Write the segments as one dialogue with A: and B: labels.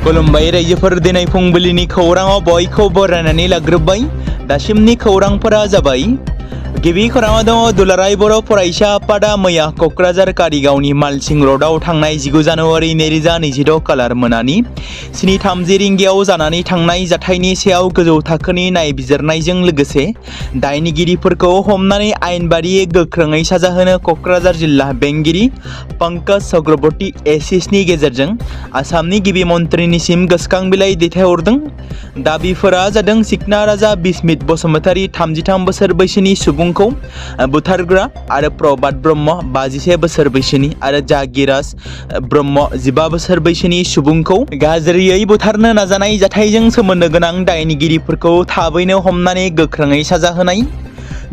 A: खुलुमबाय रायजोफोर दिनै फुंबिलिनि खौराङाव बयखौबो बरायनानै लाग्रोबाय। दासिमनि खौरांफोरा जाबाय। गिबि खौराङाव दङ दुलाराय बर' फरायसा आफादा मैया क'क्राझार कारिगावनि मालसिं र'डआव थांनाय 19 जानुवारि 2026 खालार मोनानि 7:30 रिंगायाव जानानै थांनाय जाथायनि सायाव गोजौ थाखोनि नायबिजिरनायजों लोगोसे दायनिगिरिफोरखौ हमनानै आयेन बादियै गोख्रोङै साजा होनो क'क्राझार जिल्ला बेंगिरि पंकज चक्रवर्ती एसिसनि गेजेरजों आसामनि गिबि मन्थ्रिनिसिम गोसोखां बिलाइ दैथायहरदों। दाबिफोरा जादों सिखना राजा बिस्मित बसुमतारी 33 बोसोर बैसोनि सुबुंखौ बुथारग्रा आरो प्रभात ब्रह्म 51 बोसोर बैसोनि आरो जागिराज ब्रह्म 15 बोसोर बैसोनि सुबुंखौ गाज्रियै बुथारनो नाजानाय जाथायजों सोमोन्दो गोनां दायनिगिरिफोरखौ थाबैनो हमनानै गोख्रोङै साजा होनाय।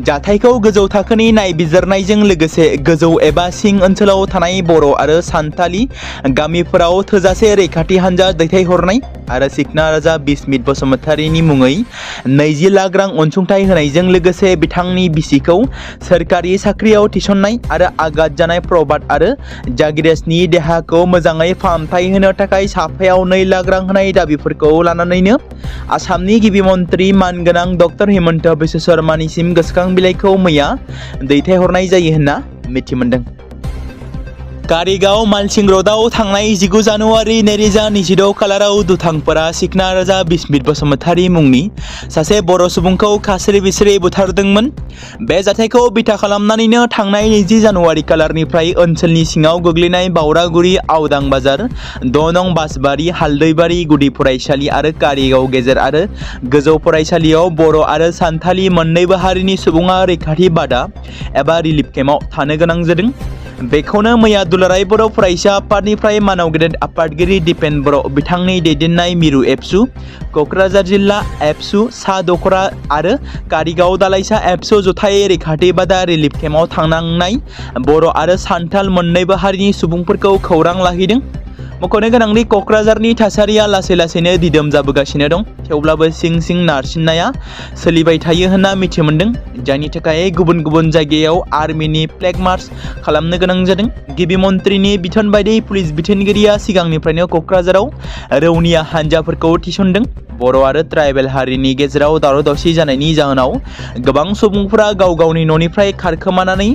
A: जाथायखौ गोजौ थाखोनि नायबिजिरनायजों लोगोसे गोजौ एबा सिं ओनसोलाव थानाय बर' आरो सान्थालि गामिफोराव थोजासे रैखाथि हान्जा दैथायहरनाय आरो सिखना राजा बिस्मित बसुमतारीनि मुङै 20 लाख रां अनसुंथाइ होनायजों लोगोसे बिथांनि बिसिखौ सोरखारि साख्रियाव थिसननाय आरो आघात जानाय प्रभात आरो जागिरेसनि देहाखौ मोजाङै फाहामथाय होनो थाखाय साफायाव 2 लाख रां होनाय दाबिफोरखौ लानानैनो आसामनि गिबि मन्थ्रि मानगोनां डक्टर हिमन्त बिश्व शर्मानिसिम गोसोखां बिलाइखौ मैया दैथायहरनाय जायो होनना मिथि मोनदों। कारिगाव मालसिं र'डआव थांनाय 19 जानुवारि 2026 खालाराव दुथांफोरा सिखना राजा बिस्मित बसुमतारी मुंनि सासे बर' सुबुंखौ खास्रि बिस्रि बुथारदोंमोन। बे जाथायखौ बिथा खालामनानैनो थांनाय 20 जानुवारि खालारनिफ्राय ओनसोलनि सिङाव गोग्लैनाय बावरागुरि आवदां बाजार 6 नं बासबारि हालदैबारि गुदि फरायसालि आरो कारिगाव गेजेर आरो गोजौ फरायसालियाव बर' आरो सान्थालि मोन्नैबो हारिनि सुबुङा रैखाथि बादा एबा रिलिफ केम्पआव थानो गोनां जादों। बेखौनो मैया दुलाराय बर' फरायसा आफादनिफ्राय मानाव गेदेर आफादगिरि दिपेन बर' बिथांनि दैदेननाय मिरु एबसु क'क्राझार जिल्ला एबसु सा दखरा आरो कारिगाव दालाइसा एबसु जथायै रैखाथि बादा रिलिफ केम्पआव थांनांनाय बर' आरो सान्थाल मोन्नैबो हारिनि सुबुंफोरखौ खौरां लाहैदों। मख'नो गोनांदि क'क्राझारनि थासारिया लासै लासैनो दिदोम जाबोगासिनो दं, थेवब्लाबो सिं सिं नारसिननाया सोलिबाय थायो होनना मिथि मोनदों, जायनि थाखाय गुबुन गुबुन जायगायाव आर्मिनि फ्लेग मार्च खालामनो गोनां जादों। गिबि मन्थ्रिनि बिथोन बायदियै पुलिस बिथोनगिरिया सिगांनिफ्रायनो क'क्राझाराव रौनिया हान्जाफोरखौ थिसनदों। बर' आरो ट्राइबेल हारिनि गेजेराव दावराव दावसि जानायनि जाहोनाव गोबां सुबुंफोरा गाव गावनि न'निफ्राय खारखोमानानै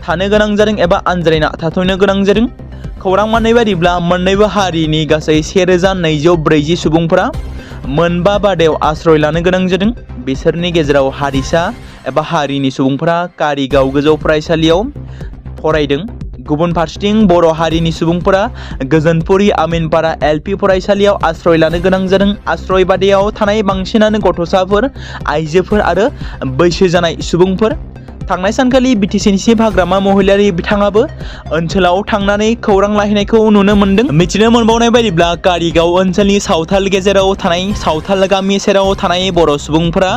A: थानो गोनां जादों एबा आनज्रायना थाथ'नो गोनां जादों। खौरां मोननाय बादिब्ला मोन्नैबो हारिनि गासै 1240 सुबुंफोरा मोनबा बादायाव आश्रय लानो गोनां जादों। बिसोरनि गेजेराव हारिसा एबा हारिनि सुबुंफोरा कारिगाव गोजौ फरायसालियाव फरायदों। गुबुन फारसेथिं बर' हारिनि सुबुंफोरा गोजोनपुरि आमिनपारा एलपि फरायसालियाव आश्रय लानो गोनां जादों। आश्रय बादायाव थानाय बांसिनानो गथ'साफोर, आइजोफोर आरो बैसो जानाय सुबुंफोर। थांनाय सानखालि बिटिसिनि चिफ हाग्रामा महिलारि बिथाङाबो ओनसोलाव थांनानै खौरां लाहैनायखौ नुनो मोन्दों। मिथिनो मोनबावनाय बायदिब्ला कारिगाव ओनसोलनि सावथाल गेजेराव थानाय सावथाल गामि सेराव थानाय बर' सुबुंफोरा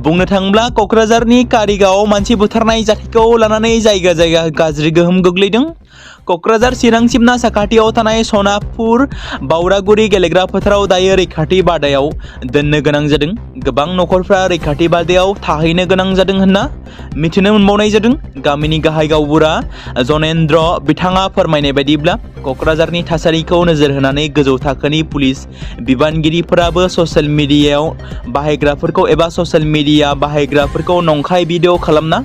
A: बुंनो थाङोब्ला क'क्राझारनि कारिगाव मानसि बुथारनाय जाथायखौ लानानै जायगा जायगा गाज्रि गोहोम गोग्लैदों। क'क्राझार चिरां सिमना साखाथियाव थानाय सनापुर बावरागुरि गेलेग्रा फोथाराव दायो रैखाथि बादायाव दोननो गोनां जादों। गोबां नखरफ्रा रैखाथि बादायाव थाहैनो गोनां जादों होनना मिथिनो मोनबावनाय जादों। गामिनि गाहाय गावबुरा जनेन्द्र बिथाङा फोरमायनाय बायदिब्ला क'क्राझारनि थासारिखौ नोजोर होनानै गोजौ थाखोनि पुलिस बिबानगिरिफोराबो ससियेल मिडियायाव बाहायग्राफोरखौ एबा ससियेल मिडिया बाहायग्राफोरखौ नंखाय भिडिअ खालामना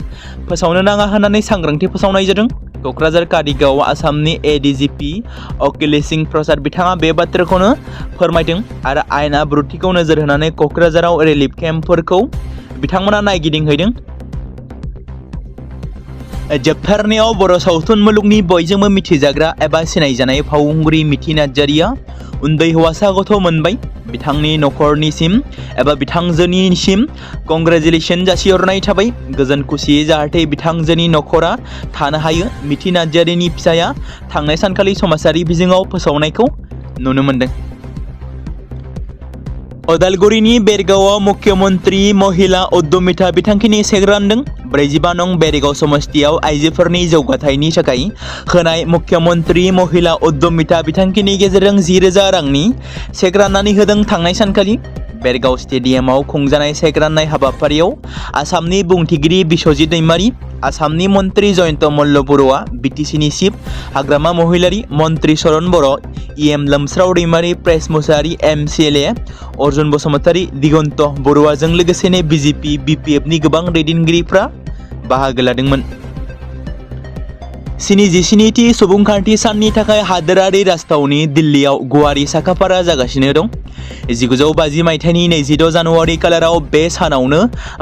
A: फोसावनो नाङा होननानै सांग्रांथि फोसावनाय जादों। क'क्राझार कारिगाव आसामनि एडिजिपि अखिलेश सिंह प्रसाद बिथाङा बे बाथ्राखौनो फोरमायदों आरो आयेन आब्रुथिखौ नोजोर होनानै क'क्राझाराव रिलिफ केम्पफोरखौ बिथांमोना नायगिदिंहैदों। जोबथारनायाव बर' सावथुन मुलुगनि बयजोंबो मिथिजाग्रा एबा सिनायजानाय फावखुंग्रि मिथि नार्जारिया उन्दै हौवासा गथ' मोनबाय। बिथांनि नखरनिसिम एबा बिथांजोनिसिम कंग्रेचुलेसन जासिहरनाय थाबाय। गोजोन खुसियै जाहाथे बिथांजोनि नखरा थानो हायो। मिथि नार्जारिनि फिसाया थांनाय सानखालि समाजारि बिजोङाव फोसावनायखौ नुनो मोन्दों। उदालगुरिनि बेरगावआव मुख्यमन्त्री महिला उद्यमिता बिथांखिनि चेक रानदों। 45 नं बेरगाव समस्तियाव आइजोफोरनि जौगाथायनि थाखाय होनाय मुख्यमन्त्री महिला उद्यमिता बिथांखिनि गेजेरजों 10,000 रांनि चेक राननानै होदों थांनाय सानखालि। बेरगाव स्टेडियामाव खुंजानाय चेक राननाय हाबाफारियाव आसामनि बुंथिगिरि बिश्वजित दैमारी, आसामनि मन्त्रि जयन्त मल्ल बर'आ, बिटिसिनि चिफ हाग्रामा महिलारी, मन्त्रि चरण बर', इएम लोमस्राव दैमारी, प्रेस मुसाहारि, एमसिएलए अर्जुन बसुमतारी, दिगन्त बरुवाजों लोगोसेनो बिजेपि बिपिएफनि गोबां दैदेनगिरिफ्रा बाहागो लादोंमोन। 77थि सुबुंखान्थि साननि थाखाय हादोरारि राजथावनि दिल्लीयाव गुवारै साखाफारा जागासिनो दं। 1950 मायथाइनि 26 जानुवारि खालाराव बे सानावनो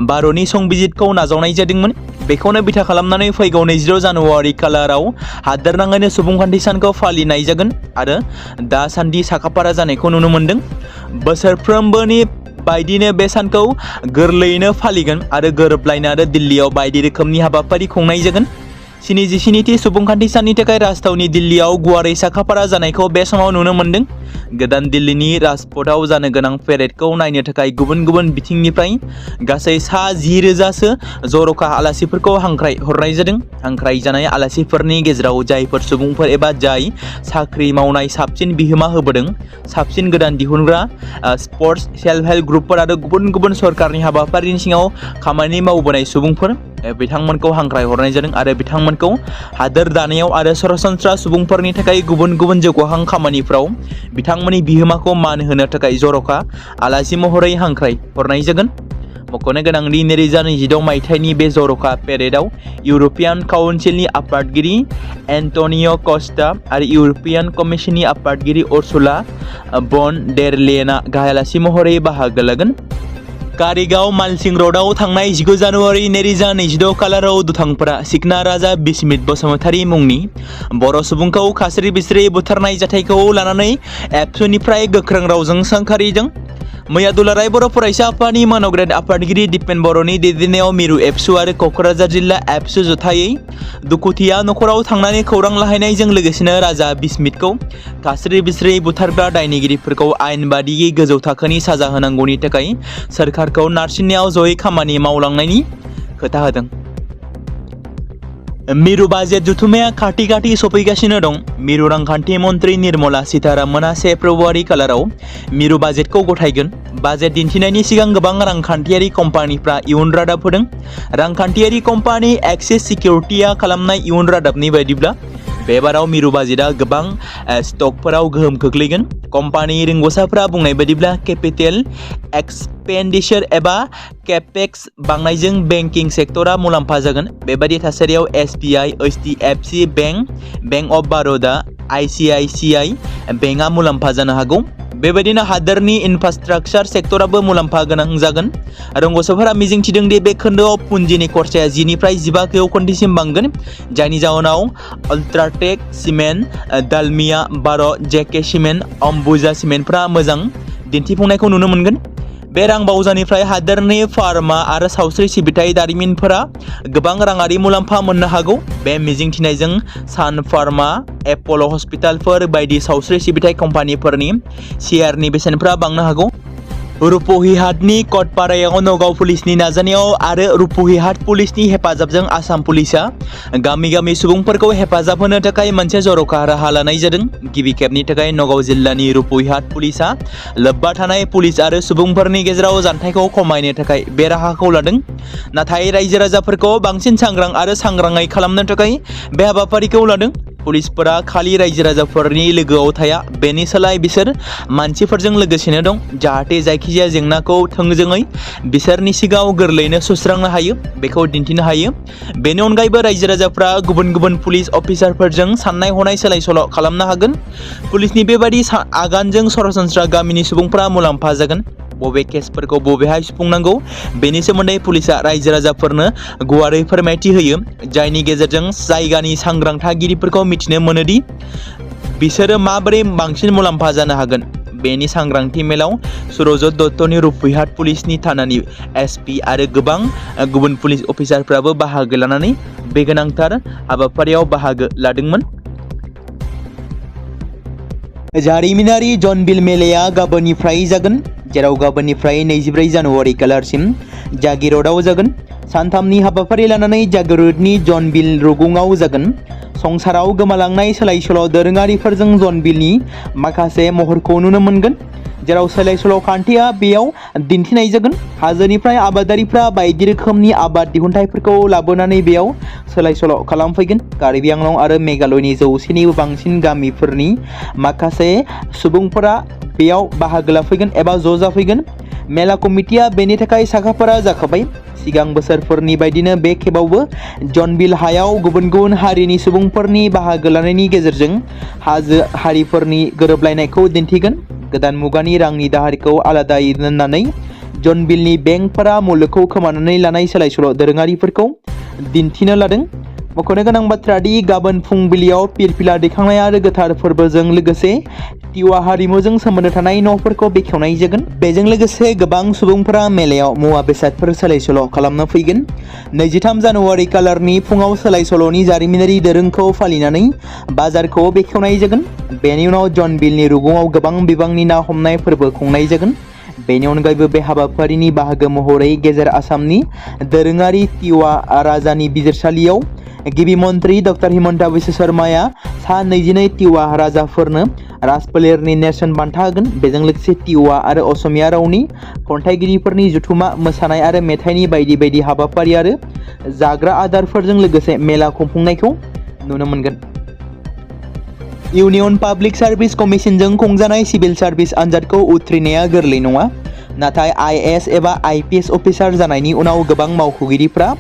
A: भारतनि संबिजितखौ नाजावनाय जादोंमोन। बेखौनो बिथा खालामनानै फैगौ 26 जानुवारि खालाराव हादोरनाङैनो सुबुंखान्थि सानखौ फालिनाय जागोन आरो दासान्दि साखाफारा जानायखौ नुनो मोन्दों। बोसोरफ्रोमबोनि बायदिनो बे सानखौ गोरलैयैनो फालिगोन आरो गोरोबलायना आरो दिल्लीयाव बायदि रोखोमनि हाबाफारि खुंनाय जागोन। 77थि सुबुंखान्थि साननि थाखाय राजथावनि दिल्लीयाव गुवारै साखाफारा जानायखौ बे समाव नुनो मोन्दों। गोदान दिल्लीनि राजपथआव जानो गोनां पेरेडखौ नायनो थाखाय गुबुन गुबुन बिथिंनिफ्राय गासै 10,000सो जर'खा आलासिफोरखौ हांख्राय हरनाय जादों। हांख्राय जानाय आलासिफोरनि गेजेराव जायफोर सुबुंफोर एबा जाय साख्रि मावनाय साबसिन बिहोमा होबोदों, साबसिन गोदान दिहुनग्रा, स्पर्ट्स, सेल्फ हेल्प ग्रुपफोर आरो गुबुन गुबुन सरकारनि हाबाफारिनि सिङाव खामानि मावबोनाय सुबुंफोर बिथांमोनखौ हांख्राय हरनाय जादों आरो बिथांमोनखौ हादोर दानायाव आरो सरासनस्रा सुबुंफोरनि थाखाय गुबुन गुबुन जौगाहां खामानिफ्राव बिथांमोननि बिहोमाखौ मान होनो थाखाय जर'खा आलासि महरै हांख्राय हरनाय जागोन। मख'नो गोनांदि 2026 मायथाइनि बे जर'खा पेरेडआव इउर'पियान काउन्सिलनि आफादगिरि एन्टनिय' कस्टा आरो इउर'पियान कमिसननि आफादगिरि उर्सुला von der Leyenआ गाहाय आलासि महरै बाहागो लागोन। कारिगाव मालसिं र'डआव थांनाय 19 जानुवारि 2026 खालाराव दुथांफोरा सिखना राजा बिस्मित बसुमतारी मुंनि बर' सुबुंखौ खास्रि बिस्रि बुथारनाय जाथायखौ लानानै एबसुनिफ्राय गोख्रों रावजों सोंखारिदों। मैया दुलाराय बर' फरायसा आफादनि मन'ग्रेड आफादगिरि दिपेन बर'नि दैदेननायाव मिरु एबसु आरो क'क्राझार जिल्ला एबसु जथायै दुखुथिया नखराव थांनानै खौरां लाहैनायजों लोगोसेनो राजा बिस्मितखौ खास्रि बिस्रि बुथारग्रा दायनिगिरिफोरखौ आयेन बादियै गोजौ थाखोनि साजा होनांगौनि थाखाय सोरखारखौ नारसिननायाव जयै खामानि मावलांनायनि खोथा होदों। मिरु बाजेट जथुम्माया खाथि सफैगासिनो दं। मिरु रांखान्थि मन्त्रि निर्मला सीतारामना 1 फेब्रुवारि खालाराव मिरु बाजेटखौ गथायगोन। बाजेट दिन्थिनायनि सिगां गोबां रांखान्थियारि कम्पानिफ्रा इयुन रादाब होदों। रांखान्थियारि कम्पानि एक्सिस सिकिउरिटिया खालामनाय इयुन रादाबनि बायदिब्ला बे बाराव मिरु बाजेटआ गोबां स्टकफोराव गोहोम खोख्लैगोन। कम्पानि रोंग'साफोरा बुंनाय बायदिब्ला केपिटेल एक्सपेन्डिचार एबा केपेक्स बांनायजों बेंकिं सेक्टरा मुलाम्फा जागोन। बेबादि थासारियाव SBI, HDFC bank, bank of बर'दा, आईसीआईसीआई बेंकआ मुलाम्फा जानो हागौ। बेबायदिनो हादोरनि इनफ्रास्ट्राक्चार सेक्टराबो मुलाम्फा गोनां जागोन। रोंग'साफोरा मिजिंथिदों दि बे खोन्दोआव पुन्जिनि खरसाया 10 निफ्राय 15 जौखोन्दोसिम बांगोन, जायनि जाहोनाव अल्ट्राटेक सिमेन्ट, दालमिया, बार', जेके सिमेन्ट, अम्बुजा सिमेन्टफ्रा मोजां दिन्थिफुंनायखौ नुनो मोनगोन। बे रां बावजानिफ्राय हादोरनि फार्मा आरो सावस्रि सिबिथाय दारिमिनफोरा गोबां राङारि मुलाम्फा मोननो हागौ। बे मिजिंथिनायजों सान फार्मा, एप'ल हस्पिटालफोर बायदि सावस्रि सिबिथाय कम्पानिफोरनि शेयारनि बेसेनफोरा बांनो हागौ। रुपुहिहाटनि कटपारायाव नगाव पुलिसनि नाजानायाव आरो रुपुहिहाट पुलिसनि हेफाजाबजों आसाम पुलिसआ गामि गामि सुबुंफोरखौ हेफाजाब होनो थाखाय मोनसे जर'खा राहा लानाय जादों। गिबि खेबनि थाखाय नगाव जिल्लानि रुपुहिहाट पुलिसआ लोब्बा थानाय पुलिस आरो सुबुंफोरनि गेजेराव जानथायखौ खमायनो थाखाय बे राहाखौ लादों। नाथाय रायजो राजाफोरखौ बांसिन सांग्रां आरो सांग्राङै खालामनो थाखाय बे हाबाफारिखौ लादों। पुलिसफोरा खालि रायजो राजाफोरनि लोगोआव थाया, बेनि सोलाय बिसोर मानसिफोरजों लोगोसेनो दं, जाहाथे जायखिजाया जेंनाखौ थोंजोङै बिसोरनि सिगाङाव गोरलैयैनो सुस्रांनो हायो, बेखौ दिन्थिनो हायो। बेनि अनगायैबो रायजो राजाफ्रा गुबुन गुबुन पुलिस अफिसारफोरजों साननाय हनाय सोलाय सोल' खालामनो हागोन। पुलिसनि बेबादि आगानजों सरासनस्रा गामिनि सुबुंफोरा मुलाम्फा जागोन। बबे केसफोरखौ बबेहाय सुफुंनांगौ बेनि सोमोन्दै पुलिसआ रायजो राजाफोरनो गुवारै फोरमायथि होयो, जायनि गेजेरजों जायगानि सांग्रां थागिरिफोरखौ मिथिनो मोनोदि बिसोरो माबोरै बांसिन मुलाम्फा जानो हागोन। बेनि सांग्रांथि मेलाव सुरजत दत्तनि रुपुहिहाट पुलिसनि थानानि एसपि आरो गोबां गुबुन पुलिस अफिसारफ्राबो बाहागो लानानै बे गोनांथार हाबाफारियाव बाहागो लादोंमोन। जारिमिनारि जनबिल मेलाया गाबोननिफ्राय जागोन, जेराव गाबोननिफ्राय 24 जानुवारि खालारसिम जागिर'डआव जागोन। सानथामनि हाबाफारि लानानै जागिर'डनि जनबिल रुगुङाव जागोन। संसाराव गोमालांनाय सोलाय सोल' दोरोङारिफोरजों जनबिलनि माखासे महरखौ नुनो मोनगोन। जेराव सोलाय-सोल' खान्थिया बेयाव दिन्थिनाय जागोन। हाजोनिफ्राय आबादारिफ्रा बायदि रोखोमनि आबाद दिहुनथाइफोरखौ लाबोनानै बेयाव सोलाय-सोल' खालामफैगोन। कार्बि आंलं आरो मेघालयनि 100निबो बांसिन गामिफोरनि माखासे सुबुंफोरा बेयाव बाहागो लाफैगोन एबा ज' जाफैगोन। मेला कमिटिया बेनि थाखाय साखाफारा जाखाबाय। सिगां बोसोरफोरनि बायदिनो बे खेबावबो ज'नबिल हायाव गुबुन गुबुन हारिनि सुबुंफोरनि बाहागो लानायनि गेजेरजों हाजो हारिफोरनि गोरोबलायनायखौ दिन्थिगोन। गोदान मुगानि रांनि दाहारखौ आलादायै दोननानै ज'नबिलनि बेंकफोरा मुलुगखौ खोमानानै लानाय सोलाय-सोल' दोरोङारिफोरखौ दिन्थिनो लादों। मख'नो गोनां बाथ्रा दि गाबोन फुंबिलियाव फिरफिला दैखांनाय आरो गोथार फोरबोजों लोगोसे टिवा हारिमुजों सोमोन्दो थानाय न'फोरखौ बेखेवनाय जागोन। बेजों लोगोसे गोबां सुबुंफोरा मेलायाव मुवा बेसादफोर सोलाय-सोल' खालामनो फैगोन। 23 जानुवारि खालारनि फुङाव सोलाय-सोल'नि जारिमिनारि दोरोंखौ फालिनानै बाजारखौ बेखेवनाय जागोन। बेनि उनाव ज'नबिलनि रुगुङाव गोबां बिबांनि ना हमनाय फोरबो खुंनाय जागोन। बेनि अनगायैबो बे हाबाफारिनि बाहागो महरै गेजेर आसामनि दोरोङारि टिवा राजानि बिजिरसालियाव गिबि मन्त्रि डक्टर हिमन्ता बिश्व शर्माया सा 22 टिवा राजाफोरनो राजफोलेरनि नेरसोन बान्था होगोन। बेजों लोगोसे टिवा आरो असमिया रावनि खन्थाइगिरिफोरनि जथुमा, मोसानाय आरो मेथाइनि बायदि बायदि हाबाफारि आरो जाग्रा आदारफोरजों लोगोसे मेला खुंफुंनायखौ नुनो मोनगोन। इउनियन पाब्लिक सार्भिस कमिसनजों खुंजानाय सिभिल सार्भिस आनजादखौ उथ्रिनाया गोरलै नङा। नाथाय आइएएस एबा आइपिएस अफिसार जानायनि उनाव गोबां मावख'गिरिफ्रा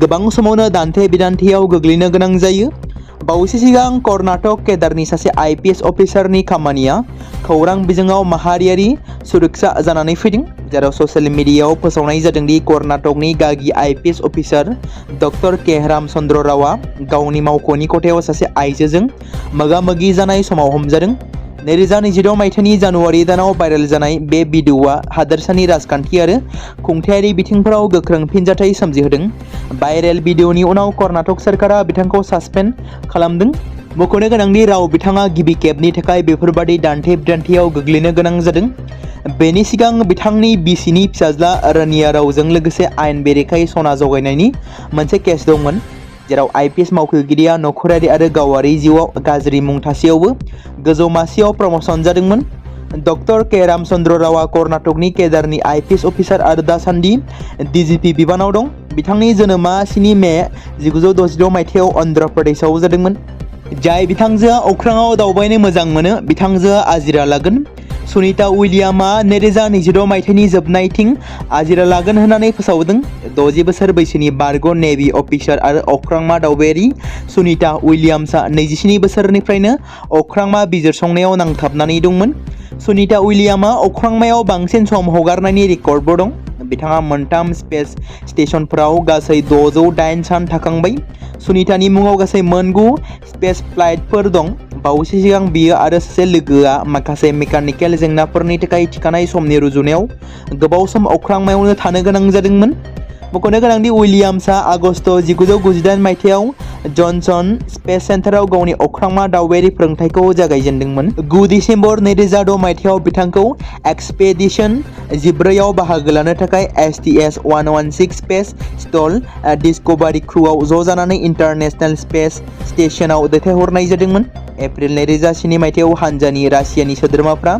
A: गोबां समावनो दान्थे-बिदान्थेयाव गोग्लैनो गोनां जायो। बावैसो सिगां कर्नाटक केडारनि सासे आइपिएस अफिसारनि खामानिया खौरां बिजोङाव माहारियारि सुरक्षा जानानै फैदों, जेराव ससियेल मिडियायाव फोसावनाय जादों दि कर्नाटकनि गागि आइपिएस अफिसार डक्टर ख'रां चन्द्र रावआ गावनि मावख'नि खथायाव सासे आइजोजों मोगा-मोगि जानाय समाव हमजादों। 2026 मायथाइनि जानुवारि दानाव भाइरेल जानाय बे भिडिअ'आ हादोरसानि राजखान्थि आरो खुंथायारि बिथिंफोराव गोख्रों फिनजाथाय सोमजिहोदों। भाइरेल भिडिअ'नि उनाव कर्नाटक सोरखारा बिथांखौ सासपेन्ड खालामदों। मख'नो गोनांदि राव बिथाङा गिबि खेबनि थाखाय बेफोरबादि दान्थे-बिदान्थेयाव गोग्लैनो गोनां जादों। बेनि सिगां बिथांनि बिसिनि फिसाज्ला रनिया रावजों लोगोसे आयेन बेरेखायै सना जगायनायनि मोनसे केस दंमोन, जेराव आइपिएस मावख'गिरिया नखरारि आरो गावारि जिउआव गाज्रि मुं थासेयावबो गोजौ मासियाव प्रम'सन जादोंमोन। डक्टर ख'रां चन्द्र रावआ कर्नाटकनि केडारनि आइपिएस अफिसार आरो दासान्दि डिजिपि बिबानाव दं। बिथांनि जोनोमा 7 मे 1966 मायथाइयाव अन्ध्र प्रदेशआव जादोंमोन। जाय बिथांजोआ अख्राङाव दावबायनो मोजां मोनो, बिथांजोआ आजिरा लागोन। सुनिता उइलियामआ 2026 मायथाइनि जोबनायथिं आजिरा लागोन होननानै फोसावदों। 60 बोसोर बैसोनि बारग' नेभि अफिसार आरो अख्रांमा दावबायारि सुनिता उइलियाम्सआ 27 बोसोरनिफ्रायनो अख्रांमा बिजिरसंनायाव नांथाबनानै दंमोन। सुनिता उइलियामआ अख्रांमायाव बांसिन सम हगारनायनि रेकर्डबो दं। बिथाङा मोनथाम स्पेस स्टेशनफोराव गासै 608 सान थाखांबाय। सुनितानि मुङाव गासै मोन 9 स्पेस फ्लाइटफोर दं। बावैसो सिगां बियो आरो सासे लोगोआ माखासे मेकानिकेल जेंनाफोरनि थाखाय थिखानाय समनि रुजुनायाव गोबाव सम अख्रांमायावनो थानो गोनां जादोंमोन। मख'नो गोनांदि उइलियाम्सआ आगस्त 1998 मायथाइयाव जनसन स्पेस सेन्टाराव गावनि अख्रांमा दावबायारि फोरोंथायखौ जागायजेनदोंमोन। 9 दिसेम्बर 2006 मायथाइयाव बिथांखौ एक्सपेडिशन 14 आव बाहागो लानो थाखाय STS-116 स्पेस शटल डिस्कभारी क्रुआव ज' जानानै इन्टारनेशनेल स्पेस स्टेशनाव दैथायहरनाय जादोंमोन। एप्रिल 2007 मायथाइयाव हानजानि रासियानि सोद्रोमाफ्रा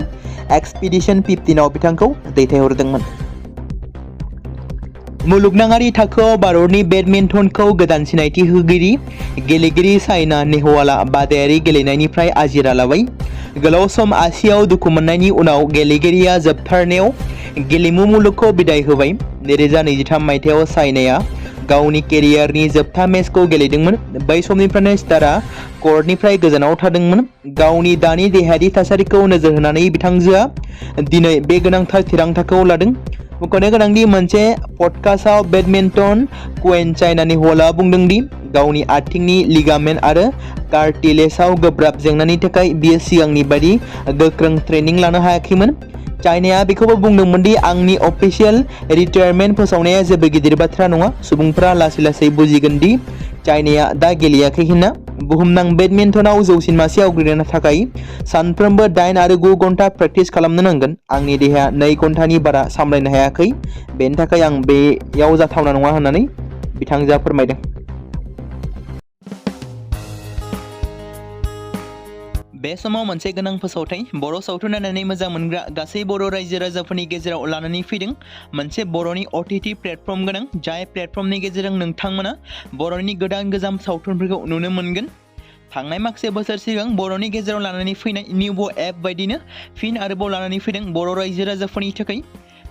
A: एक्सपेडिशन 15 आव बिथांखौ दैथायहरदोंमोन। मुलुगनाङारि थाखोआव भारतनि बेडमिन्टनखौ गोदान सिनायथि होगिरि गेलेगिरि साइना नेहवालआ बादायारि गेलेनायनिफ्राय आजिरा लाबाय। गोलाव सम आसियाव दुखु मोननायनि उनाव गेलेगिरिया जोबथारनायाव गेलेमु मुलुगखौ बिदाय होबाय। 2023 मायथाइयाव साइनाया गावनि केरियारनि जोबथा मेचखौ गेलेदोंमोन। बै समनिफ्रायनो स्टारआ कर्टनिफ्राय गोजानाव थादोंमोन। गावनि दानि देहायारि थासारिखौ नोजोर होनानै बिथांजोआ दिनै बे गोनांथार थिरांथाखौ लादों। मख'नो गोनांदि मोनसे पडकास्टआव बेडमिन्टन क्वीन साइना नेहवालआ बुंदों दि गावनि आथिंनि लिगामेन्ट आरो कार्टिलेजआव गोब्राब जेंनानि थाखाय बियो सिगांनि बायदि गोख्रों ट्रेनिं लानो हायाखैमोन। चाइनाया बेखौबो बुंदोंमोन दि आंनि अफिसियेल रिटायारमेन्ट फोसावनाया जेबो गिदिर बाथ्रा नङा। सुबुंफोरा लासै लासै बुजिगोन दि चाइनाया दा गेलेयाखै होनना। बुहुमनां बेडमिन्टनाव जौसिन मासि आवग्रिनो थाखाय सानफ्रोमबो 8 आरो 9 घन्टा प्रेक्टिस खालामनो नांगोन। आंनि देहाया 2 घन्टानि बारा सामलायनो हायाखै, बेनि थाखाय आं बेयाव जाथावना नङा होननानै बिथांजोआ फोरमायदों। बे समाव मोनसे गोनां फोसावथाय बर' सावथुन नायनानै मोजां मोनग्रा गासै बर' रायजो राजाफोरनि गेजेराव लानानै फैदों मोनसे बर'नि OTT प्लेटफर्म गोनां जाय प्लेटफर्मनि गेजेरजों नोंथांमोना बर'नि गोदान गोजाम सावथुनफोरखौ नुनो मोनगोन। थांनाय माखासे बोसोर सिगां बर'नि गेजेराव लानानै फैनाय निउबो एप बायदिनो फिन आरोबाव लानानै फैदों बर' रायजो राजाफोरनि थाखाय।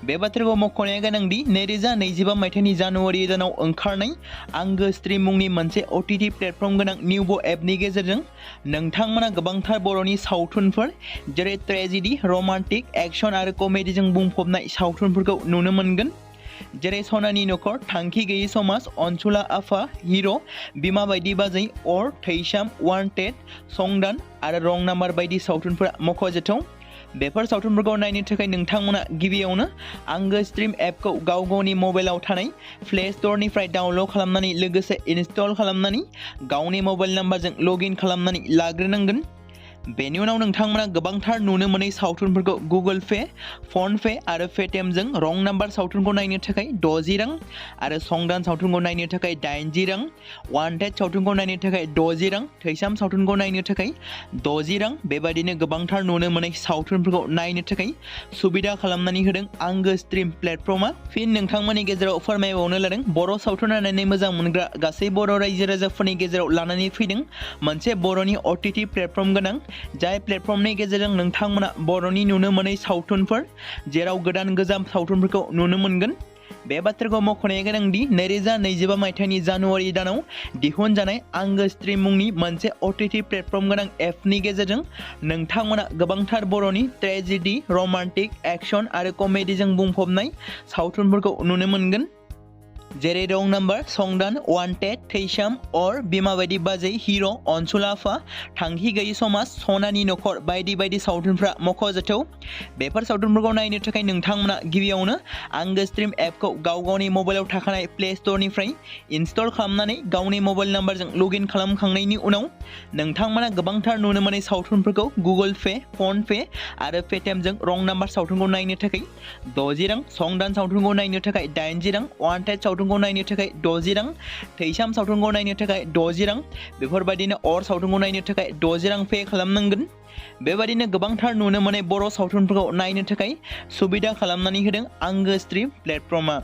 A: बे बाथ्राखौ मख'नाया गोनांदि 2025 मायथाइनि जानुवारि दानाव ओंखारनाय आंगो स्ट्रीम मुंनि मोनसे OTT प्लेटफर्म गोनां निउबो एपनि गेजेरजों नोंथांमोना गोबांथार बर'नि सावथुनफोर जेरै ट्रेजेडी, रमान्टिक, एक्शन आरो कमेडीजों बुंफबनाय सावथुनफोरखौ नुनो मोनगोन। जेरै सनानि नखर, थांखि गैयै समाज, अनसुला आफा, हिर', बिमा बायदि बाजै, अर, थैसाम, वान्टेड, संदान आरो रं नाम्बार बायदि सावथुनफोरा मख'जाथाव। बेफोर सावथुनफोरखौ नायनो थाखाय नोंथांमोना गिबियावनो आंगो स्ट्रीम एपखौ गाव गावनि मबाइलाव थानाय प्ले स्ट'रनिफ्राय डाउनल'ड खालामनानै लोगोसे इनस्टल खालामनानै गावनि मबाइल नाम्बारजों लगइन खालामनानै लाग्रोनांगोन। बेनि उनाव नोंथांमोना गोबांथार नुनो मोनै सावथुनफोरखौ गुगोल पे, फन पे आरो पेटिएमजों रं नाम्बार सावथुनखौ नायनो थाखाय 60 रां आरो संदान सावथुनखौ नायनो थाखाय 80 रां, वान्टेड सावथुनखौ नायनो थाखाय 60 रां, थैसाम सावथुनखौ नायनो थाखाय 60 रां बेबायदिनो गोबांथार नुनो मोनै सावथुनफोरखौ नायनो थाखाय सुबिदा खालामनानै होदों आंगो स्ट्रीम प्लेटफर्मा। फिन नोंथांमोननि गेजेराव फोरमायबावनो लादों बर' सावथुन नायनानै मोजां मोनग्रा गासै बर' रायजो राजाफोरनि गेजेराव लानानै फैदों मोनसे बर'नि OTT प्लेटफर्म गोनां जाय प्लेटफर्मनि गेजेरजों नोंथांमोना बर'नि नुनो मोनै सावथुनफोर जेराव गोदान गोजाम सावथुनफोरखौ नुनो मोनगोन। बे बाथ्राखौ मख'नाया गोनांदि 2025 मायथाइनि जानुवारि दानाव दिहुनजानाय आंगो स्ट्रीम मुंनि मोनसे OTT प्लेटफर्म गोनां एपनि गेजेरजों नोंथांमोना गोबांथार बर'नि ट्रेजेडी, रमान्टिक, एक्शन आरो कमेडीजों बुंफबनाय सावथुनफोरखौ नुनो मोनगोन। जेरै रं नाम्बार, संदान, वान्टेड, थैसाम, अर, बिमा बायदि बाजै, हिर', अनसुला आफा, थांखि गैयै समाज, सनानि नखर बायदि बायदि सावथुनफ्रा मख'जाथाव। बेफोर सावथुनफोरखौ नायनो थाखाय नोंथांमोना गिबियावनो आंगो स्ट्रीम एपखौ गाव गावनि मबाइलाव थाखानाय प्ले स्ट'रनिफ्राय इनस्टल खालामनानै गावनि मबाइल नाम्बारजों लगइन खालामखांनायनि उनाव नोंथांमोना गोबांथार नुनो मोनै सावथुनफोरखौ गुगोल पे, फन पे आरो पेटिएमजों रं नाम्बार सावथुनखौ नायनो थाखाय 60 रां, संदान सावथुनखौ नायनो थाखाय 80 रां, वान्टेड सावथुनखौ नायनो थाखाय 60 रां, थैसाम सावथुनखौ नायनो थाखाय 60 रां बेफोरबायदिनो अर सावथुनखौ नायनो थाखाय 60 रां पे खालामनांगोन। बेबायदिनो गोबांथार नुनो मोनै बर' सावथुनफोरखौ नायनो थाखाय सुबिदा खालामनानै होदों आंगो स्ट्रीम प्लेटफर्मा।